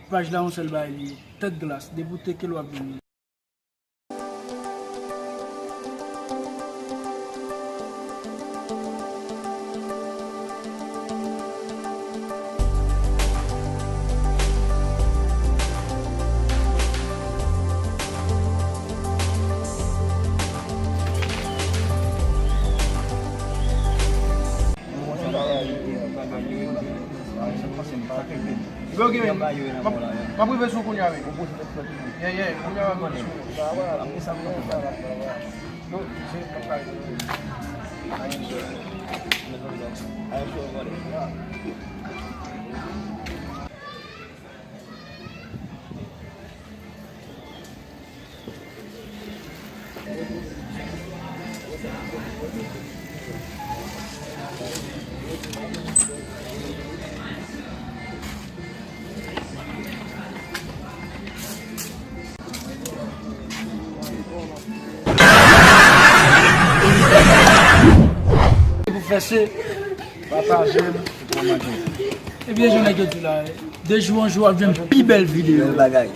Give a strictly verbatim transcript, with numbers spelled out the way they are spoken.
Paj la yon sèl bagay li ye, tèt glas, depi w teke l w ap jwenn li. Yo, gen, m ap, m ap rive sou kounya, wi. Yeah, yeah, kounya m ap rive sou. Non, se pa kay. Pou fè se, pataje l. Ebyen, jan nèg yo di la, de jou an jou, w ap jwenn pi bèl videyo. Bèl bagay.